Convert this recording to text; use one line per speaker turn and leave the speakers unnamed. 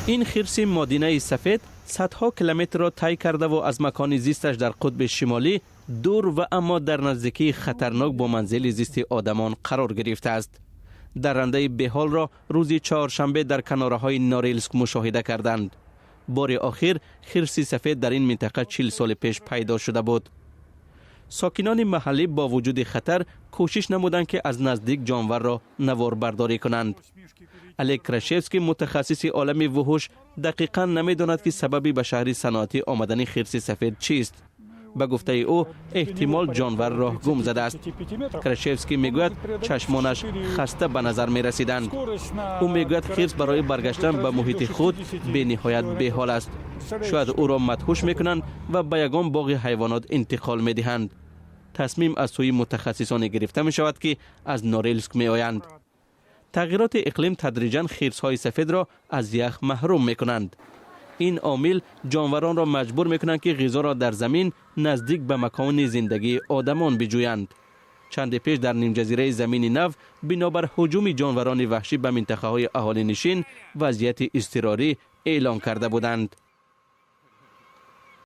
Ин хирси модинаи сафед садҳо километрро тай кардаву аз макони зисташ дар қутби шимолӣ дур ва аммо дар наздикии хатарнок бо манзили зисти одамон қарор гирифтааст. Даррандаи беҳолро рӯзи чоршанбе дар канораҳои Норилск мушоҳида карданд. Бори охир хирси сафед дар ин минтақа 40 соли пеш пайдо шуда буд. Сокинони маҳаллӣ бо вуҷуди хатар кӯшиш намуданд, ки аз наздик ҷонварро наворбардорӣ кунанд. Олег Крашевский, мутахассиси олами вуҳуш, дақиқан намедонад, ки сабаби ба шаҳри саноатӣ омадани хирси сафед чист. Ба гуфтаи ӯ, эҳтимол ҷонвар роҳ гум задааст. Крашевский мегӯяд, чашмонаш хаста ба назар мерасиданд. Ӯ мегӯяд, хирс барои баргаштан ба муҳити худ бениҳоят беҳол аст. Шояд ӯро мадҳуш мекунанд ва ба ягон боғи ҳайвонот интиқол медиҳанд. Тасмим аз сӯи мутахассисоне гирифта мешавад, ки аз Норилск меоянд. Тағйироти иқлим тадриҷан хирсҳои сафедро аз ях маҳрум мекунанд. Ин омил ҷонваронро маҷбур мекунанд, ки ғизоро дар замин наздик ба макони зиндагии одамон биҷӯянд. Чанде пеш дар нимҷазираи Замини Нав бинобар ҳуҷуми ҷонварони ваҳшӣ ба минтақаҳои аҳолинишин вазъияти изтирорӣ эълон карда буданд.